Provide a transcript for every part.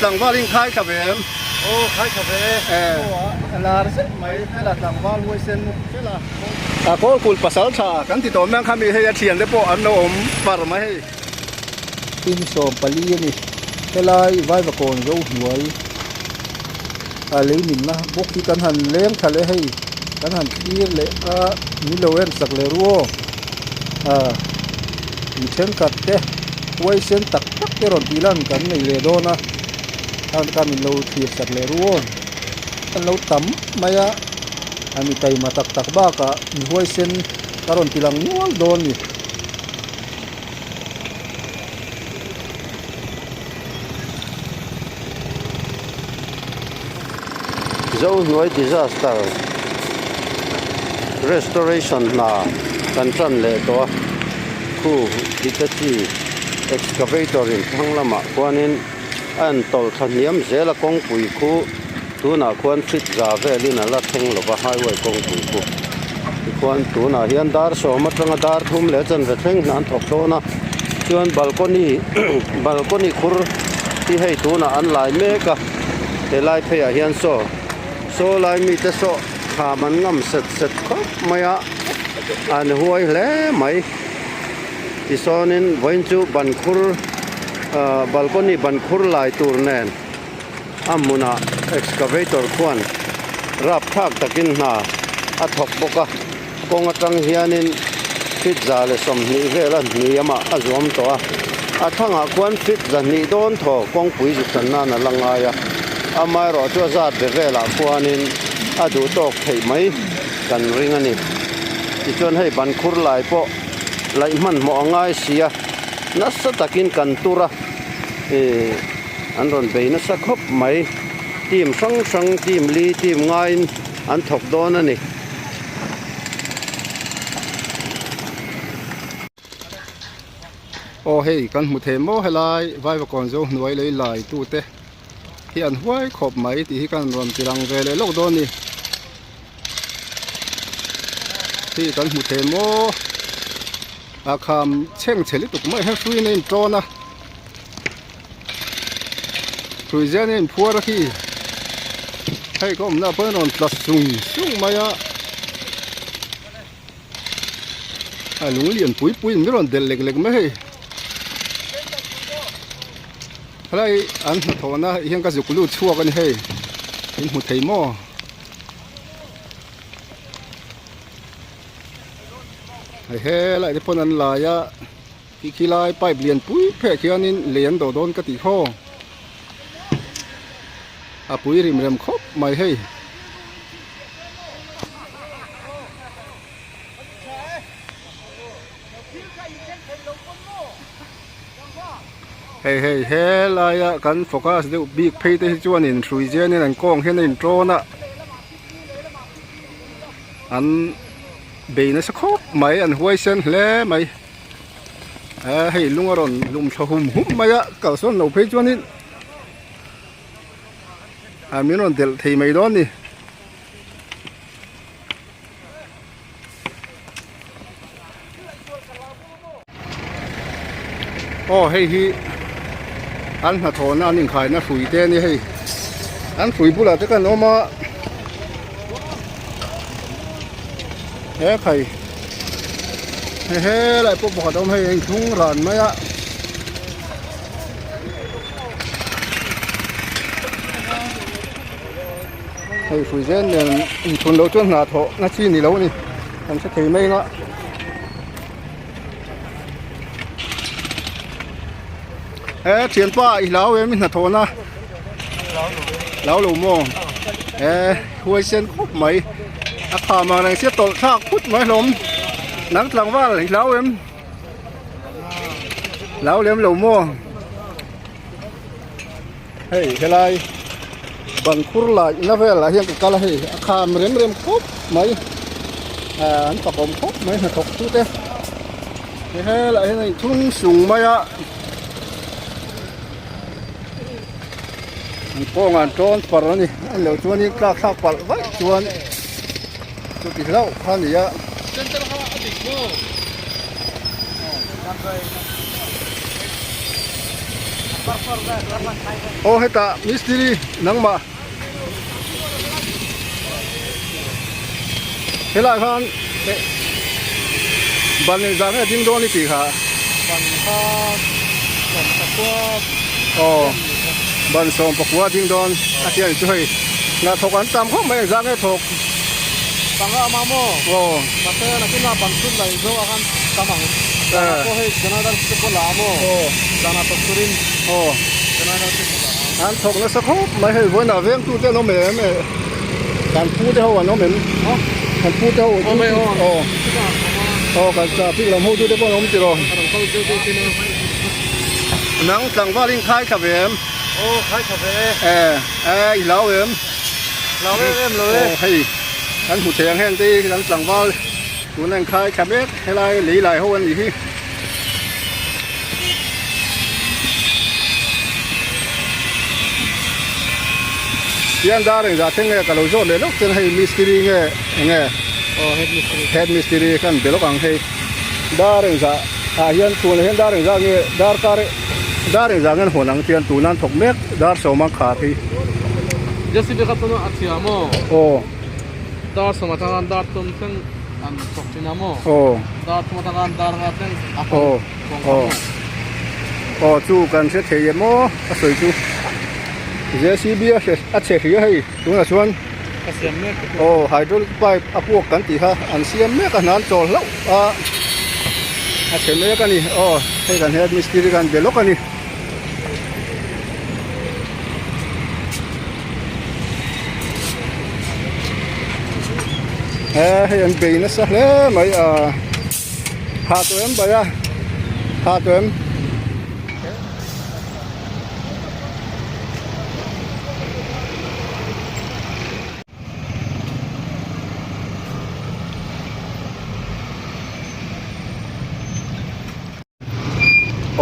tlangval in khai tha ve em? Aw khai tha ve e. A lar zet mai hela tlangval huaisen fela. A kawlkulh pasal tha kan ti tawh mai ang kha mi hei a thian te pawh an lo awm far mai hei. Tin 14 a ni. Helai Vaivakawn zo hnuai a lei minna bawk hi kan han leng thla leh hei kan han thlir leh a min lo en sak leh ru aw ah mi thenkhat te huaisen tak tak te rawn tih lan kan nei leh dawn a khan kha min lo thlir sak leh ru aw an lo tam mai a a mi taima tak tak bakah mi huaisen ka rawn ti lang nual dawn a ni. Zohnuai disaster restoration hna kan tan leh tawh a khu Hitachi excavator in thlang lamah khuanin a en tawlh thla hniam zel a kawngpui khu tunah khuan feet za velin a la thleng lova highway kawngpui khu tikhuan tunah hian dar sawm atanga dar thum leh chanve thleng hna an thawk dawn a chuan balcony balcony khur hi hei tunah an lai mek a helai pheiah hian saw saw lai mite saw kham an ngam set set khawp mai a an huai hle mai tisawnin vawiin chu ban khur ah balcony ban khur lai tur nen. A hmunah excavator khuan rapthlak takin hna a thawk bawk a, kawng atang hianin feet 120 vel a hniamah a zuam tawh a, a thlangah khuan feet 200 dawn thaw kawngpui zu thlan nan a la ngai a, amaherawh chu a zat ve velah khuanin a duh tawk theih mai kan ring a ni. Tichuan hei ban khur lai pawh laih hmanhmawh a ngai si a, nasa takin kan tur a, ih. An rawn bei nasa khawp mai. Team hrang hrang, team li, team ngaiin an thawk dawn a ni. Aw hei kan hmu thei maw helai Vaivakawn zo hnuai lei lai tute hi an huai khawp mai tih hi kan rawn ti lang ve leh lawk dawn a ni. Hei kan hmu thei maw a kham chheng chhe lutuk mai hian hruiin a intawn a. Hrui zian a inphuar a khi hei ka awmna pawh hian rawn tla sung sung mai a a lung lian pui pui in min rawn delh lek lek mai hei helai an hnathawhna hian ka zuk lut chhuak a ni hei in hmu thei maw. Hei helai te pawn an lai a. Tih khi lai pipe lian pui pheh khianin lei an dawh dawn ka tih khaw. A pui rim rem khawp mai hei. Hei hei helaia kan focus deuh bik phei te hi chuanin hrui zianin an kawng hian a intawn a an bei nasa khawp mai an huaisen hle mai. Eh hei lung a rawn lum thla hum hum mai a kalsawn lo phei chuanin ah min rawn delh thei mai dawn a ni. Aw hei hi an hnathawhna an inkhaina hrui te a ni hei an hrui bulah te kan awm a he khai he helai pawh pakhat a awm hei a inchhung ran mai a. Hei hrui zel nen inchhun loh chuan hna thawh na chi ni lo a ni kan hre thei mai ang a. He thianpa i hlau em i hnathawhna hlau lo maw he huaisen khawp mai a kham ang reng sia tawlh thlak phut mai hlawm nang tlangval i hlau em hlau lem lo maw hei helai ban khur lai na velah hian ka kal a hei a kham rem rem khawp mai ah an fakawm khawp mai hnathawk tu te helaiah hian a inthung sung mai a an kawngah an tawn par a ni a nih loh chuanin tlak thlak palh vaih chuan chuti hlauh kha a ni a. Aw hetah mistiri nangmah helaiah khan ban engzah nge ding dawn i tih kha? Ban kha 14 Aw ban 14 ding dawn a tia ni chu hei hnathawk an tam khawp mai engzah nge thawk? Panga a maw? Aw. Mahse nakinah ban chhun laih zawk ah khan tam ang. Zanah pawh hei generator te pawh la a maw? Aw. Zanah thawk turin Aw. generator te pawh la a. An thawk nasa khawp mai hei vawiinah vengtu te an awm em e kan pu te ho an awm em? Aw. Kan pu te ho Awm e aw. Aw. Aw kan traffic lam hotu te pawh an awm tiraw? A rawn kal deuh deuh thin a. Nang tlangval in khai thla ve em? Aw khai thla ve e. E e i hlau em? Hlau em em lo e. Aw hei kan hmu thei ang heng te hi kan tlangval tuna in khai thla mek helai lei lai ho an nih hi. Tian dar engzah thleng nge ka lo zawt leh lawk chuan hei mistiri nge enge Aw head mistiri. Head mistiri khan be lawk ang hei dar engzah ah hian tunah hian dar engzah nge darkar dar engzah nge an hawn ang tian tuna an thawk mek dar sawm ang khar hi. Jcb kha chuan a thiam aw. Aw. Dar sawm atanga dar tum thleng an thawk thin a maw? Aw. Dar thum atanga dar nga thleng a Aw. kawng Aw. Aw chu kan hre thei em aw a sawi chu. JCB a hre a chhe hria hei tunah chuan Ka siam mek ka aw hydraulic pipe a puak kan tih kha an siam mek a hnan chawl hlauh a a chhe mek a ni aw hei kan head mistiri khan be lawk a ni. He hei an bei nasa hle mai a ha tawh em bai a ha tawh em.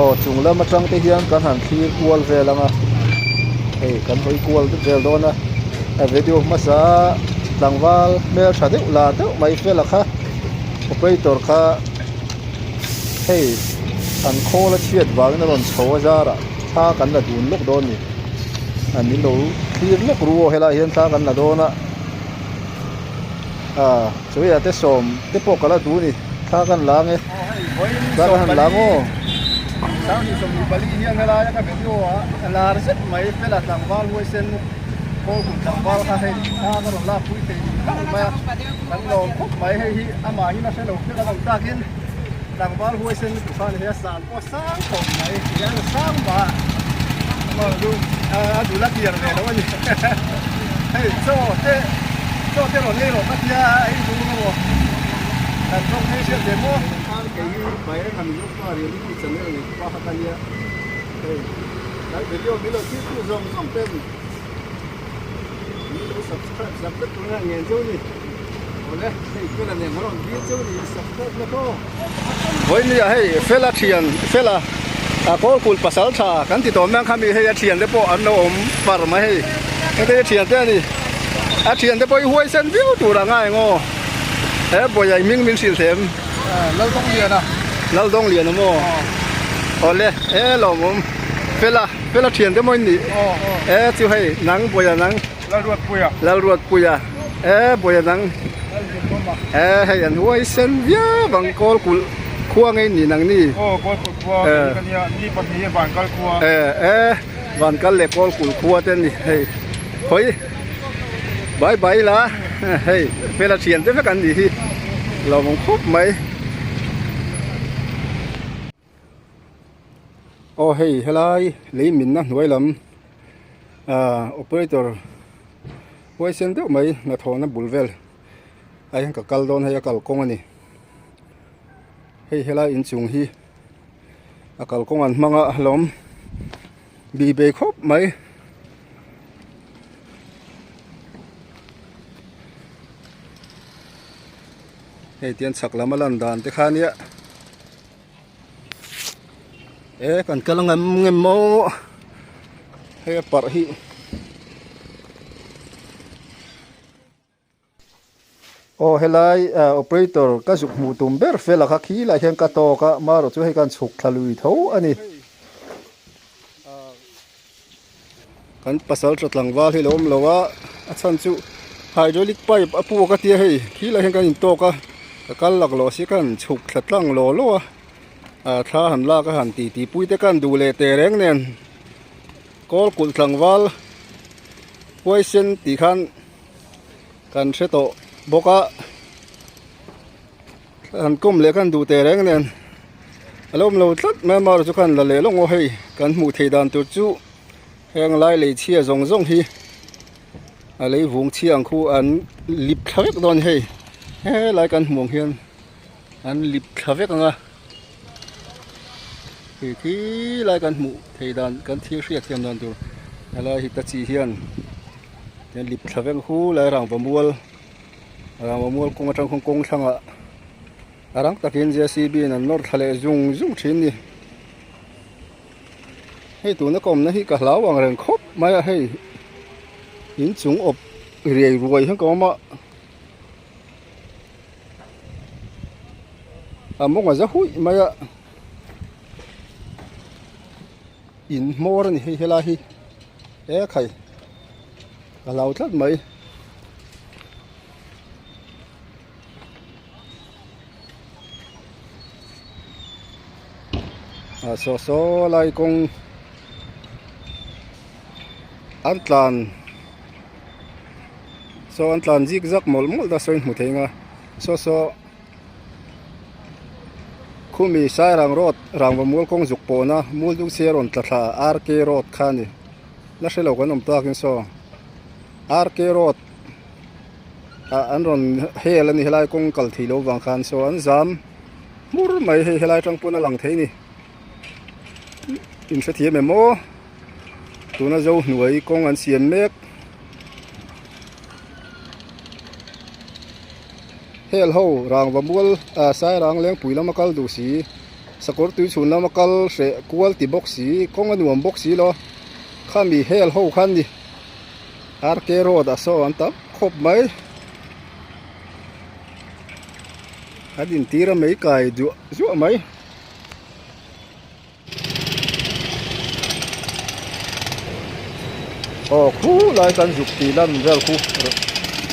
Aw chung lam atang te hian kan han thlir kual vel ang a hei kan hawi kual vek vel dawn a a video hmasa tlangval hmel tha deuh lar deuh mai fela kha operator kha hei an khawl a chhiat vangin a rawn chho a zarah thla kan la dun lawk dawn a ni a min lo thlir lawk ru aw helaiah hian thla kan la dawn a ah chawiah te sawm te pawh ka la duh a ni thla kan la ang e. Thla kan han la ang aw. Khan kei hi Baireng a Mizopa reality channel nei pa kha ka nia hei kan video min lo thlir tu zawng zawng ten min lo subscribe zak vek tur hian ngen cheu ni awle hei fela nen ka rawn dil cheu ni subscribe na tawk Vawinia hei fela thian fela a kawlkul pasal tha kan ti tawh mai ang kha mi hei a thian te pawh an lo awm far mai hei hei a thian te a ni a thian te pawh hi huaisen viau tur a ngai ang aw. He Bawihai hming min hrilh them. Laldawngliana. Laldawngliana maw? Awle, e lawmawm. Fela, Fela thian te maw in nih? E chu hei, nang Bawihai nang. Lalruatpuia. Lalruatpuia. E Bawihai nang. Lalzirkhawma. E hei an huai sen viau ang kawl kulh khua ngei ni nang ni. Aw kawl kulh khua ka nia, ni pahnih e Vankal khua. E e Vankal leh kawl kulh khua te ni hei. Khawi. Bye bye la hei hmel a thian te vek an nih hi lawmawm khawp mai aw hei helai lei minna hnuai lam ah operator huaisen deuh mai hnathawhna bul vel ah hian ka kal dawn hei a kalkawng a ni hei helai inchung hi a kalkawng an hmang a hlawm bi bei khawp mai. Hei tian chhak lam a lan dan te kha nia e kan kal ang em ngem maw hei a parh hi. Aw helai operator ka zuk hmuh tum ber fel a kha khi lai hian ka tawk a marawh chu hei khan chhuk thla lui tho a ni. Kan pasal tha tlangval hi lo awm lo a, a chhan chu hydraulic pipe a puak a tia hei khilai hian kan intawk a, ka kal laklawh si khan chhuk thla tlang law law a, ah thla han lak a han titi pui te khan duh leh teh reng nen kawl kulh tlangval huaisen tih khan kan hre tawh bawk a. Han kawm leh khan duh teh reng nen a lo awm lo tlat mai a amaherawhchu khan la leh lawk maw hei kan hmuh theih dan tur chu heng lai lei chhia zawng zawng hi a lei vung chhia ang khu an lip thla vek dawn hei helai kan hmuh ang hian an lip thla vek ang a hei khi lai kan hmuh theih dan kan thil hriat thiam dan tur helai hi ta chi hian lip thla vek hu lai rangva mual. Rangva mual kawng atang khawn kawng thlangah a rang takin JCB in an nawr thla leh zung zung thin ni. Hei tuna ka awmna hi ka hlau ang reng khawp mai a hei inchung awp riai ruai hian ka awm a a mawng a za huih mai a in hmawr a ni hei helai hi e khai. Ka hlau tlat mai. A saw saw lai kawng an tlan saw an tlan zik zak mawlh mawlh ta saw in hmu thei ang a saw saw khumi sairang road rangva mual kawng zuk pawhna muldung se rawn tla thla RK road kha a ni. La hre lo kan awm takin saw RK road ah an rawn hel a ni helai kawng kal thei lo vang khan saw an zam hmur mai hei helai atang pawn a lang thei a ni in hrethiam em aw tuna zo hnuai kawng an siam mek hel ho rangva mual ah sairang lengpui lama kal duh si. Sakawr tui chhun lama kal hreh kual ti bawk si, kawng a nuam bawk si lo. Khami hel ho khan ni RK road ah saw an tam khawp mai. An intir a mei kai duah zuah mai. Aw khu lai kan zuk tih lan vel khu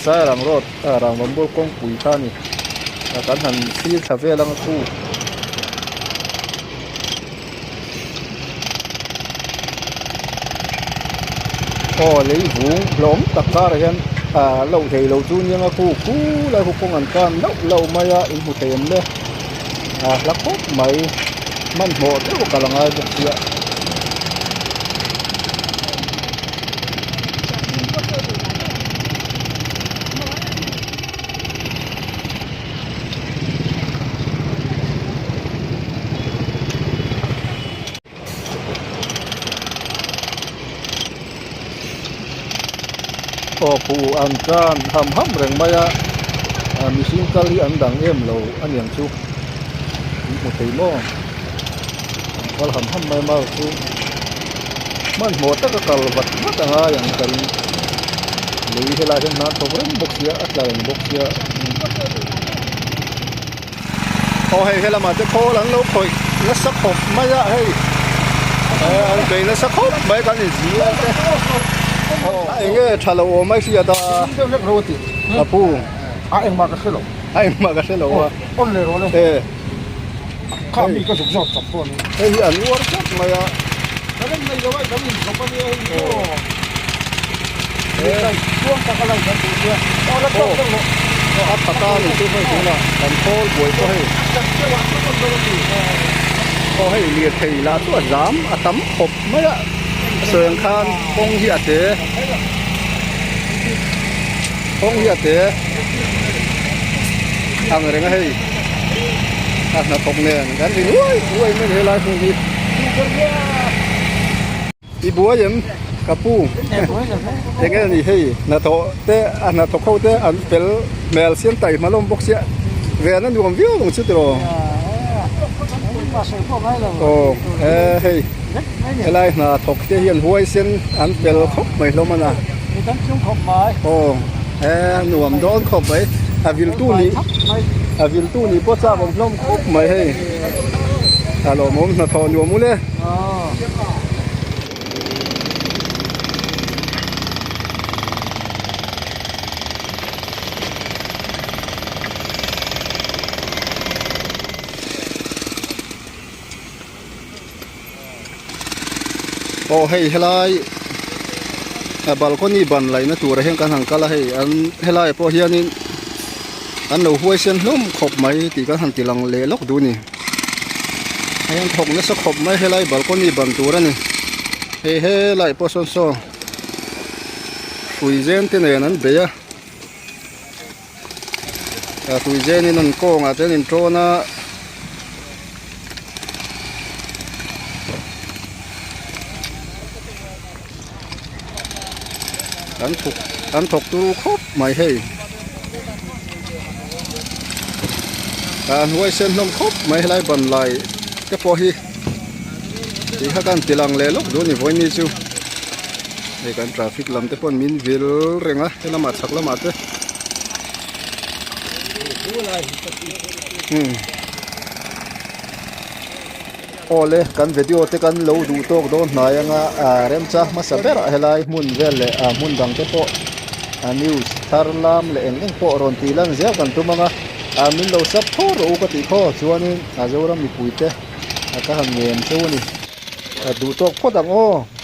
Sairang road ah Rangvambual kawngpui kha a ni a kan han thlir thla vel ang a khu. Aw lei vung hlawm tak karah hian ah loh thei lo chu nia nga khu khu lai khu kawng an tan lauh lauh mai a in hmu thei em le a hla khawp mai. Hmanhmawh deuh a kal a ngai bawk sia. Aw phu an tan ham ham reng mai a ah mihring kal hi an dang em lo a niang chu in hmu thei maw an kal ham ham mai mau chu hmanhmawh taka kal vat vat a ngai ang ka ring lui helai hian hna thawk reng bawk sia a tla reng bawk sia aw hei helamah te khawl an lo khawih nasa khawp mai a hei an bei nasa khawp mai kan inzir te a eng nge tha lo awm mai hriat a ka pu a engmah ka hre lo a engmah ka hre lo a on le rawh le e kha mi ka zuk zawk chak pawh ni hei hi an uar tlat mai a kan en nei lo a kan in chawp a nia hei aw A tha ta ni chu hei tunah kan khawl buai pawh hei aw hei lirthei lah chu a zam a tam khawp mai a sawi ang khan kawng hi a te kawng hi a te ang reng a hei a hnathawk nen kan ri nuai nuai mai helai hmun hi. I buai em ka pu eng nge ni hei hnathawh te a hnathawk ho te an fel hmel siam tai hma lawm bawk sia ven a nuam viau ang chu tiraw aw e hei helai hnathawk te hian huai sen an fel khawp mai hlawm a na aw e nuam dawn khawp mai a viltu nih a viltu nih pawh chak awm hlawm khawp mai hei a lawmawm hnathawh nuam ule. Aw hei helai a balcony ban laihna turah hian kan han kal a hei an helaiah pawh hianin an lo huaisen hlawm khawp mai tih kan han ti lang leh lawk duh a ni hei an thawk nasa khawp mai helai balcony ban tur a ni hei helai pawh sawn saw hrui zen te nen an bei a hrui zenin an kawngah te an intawn a. An thawk an thawk turu khawp mai hei an huaisen hlawm khawp mai helai ban lai te pawh hi tih kha kan ti lang leh lawk duh a ni vawiin chu hei kan traffic lam te pawn min vil reng a helamah chhak lamah te umm. Awle kan video te kan lo duh tawk dawn hnai anga ah remchang hmasa berah helai hmun vel leh ah hmun dang te pawh a news thar lam leh eng eng pawh rawn tih lan zel kan tum anga ah min lo sub thaw rawh u ka tih khaw chuanin a Zoram mipui te a ka han ngen cheu a ni a duh tawk phawt ang aw.